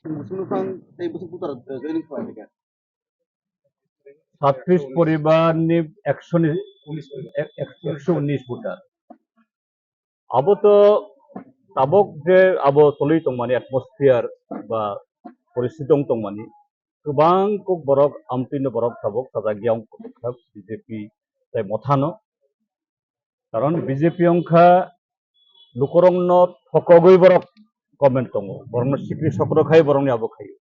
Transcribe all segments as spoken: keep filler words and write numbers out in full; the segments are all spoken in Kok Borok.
Bosong Nuphang tei bosong voter, eh, joining khlai kha. Satris poribar ni ekso ni, ek-, ekso unis voter. Abo to tabok je abo tolwi tongmani atmosphere ba poristhiti wng tongmani, kwbang kok borok amtwino borok tabok sajak ya wng kha B J P tei Mothano. Karon B J P wngkha lukurokno thokogwi borok comment tongo, borokno sikri sokro khai borokni abo khaio.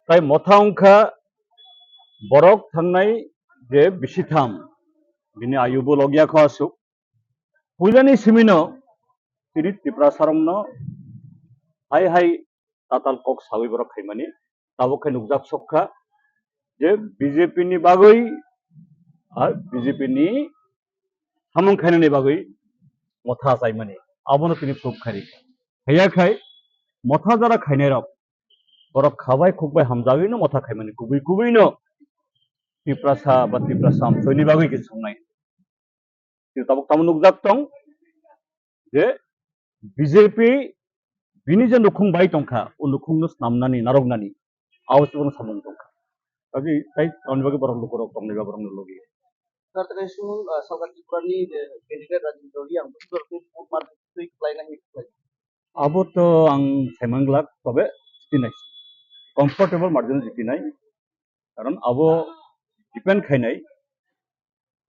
Tai Motha wngkha borok thangnai je bisitham, bini ayubo logya kho aswk. Puilani simino tini Tiprasarokno hai hai tatal kok sawi borok khaimani, tabok khe nukjak sok kha je B J P ni bagwi ar B J P ni samung khainani bagwi Motha achaimani, abono tini proof khai rikha. Haiya khai Motha jara khainairok borok khabai khukbai hamjagwino Motha khaimani, kubui kubuino Tiprasa ba Tiprasa amchoini bagwi khe songnai. Tini tabuk tamo nukjak tong je B J P bini je nukhung bai tongkha, o nukhungno snamnani, narwknani, abo se bono samung tongkha. Tei, tei tamni bagwi borok lukurok tongnai ba borokno logi. Sir, tei sung, ah, Salka Tripura ni je candidate Rajendra Reang, bo borok ni vote mark twi khlaina hinwi khlai. Abo to ang saimanglak, tobe jitinai. Comfortable margin jitinai. Karon abo depend khainai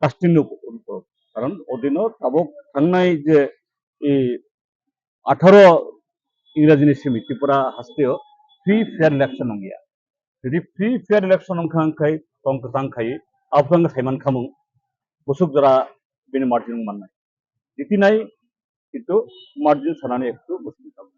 casting ni upor. Karon odino tabok thangnai je, e, atharo Ingrajini simi Tripura hasteo free fair election wngya. Jodi free fair election wngkha wngkhai tong kwchang khai, abo thang saiman khamung bosuk jora bini margin mannai. Jitinai kintu margin sanani ektu mushkil tongo.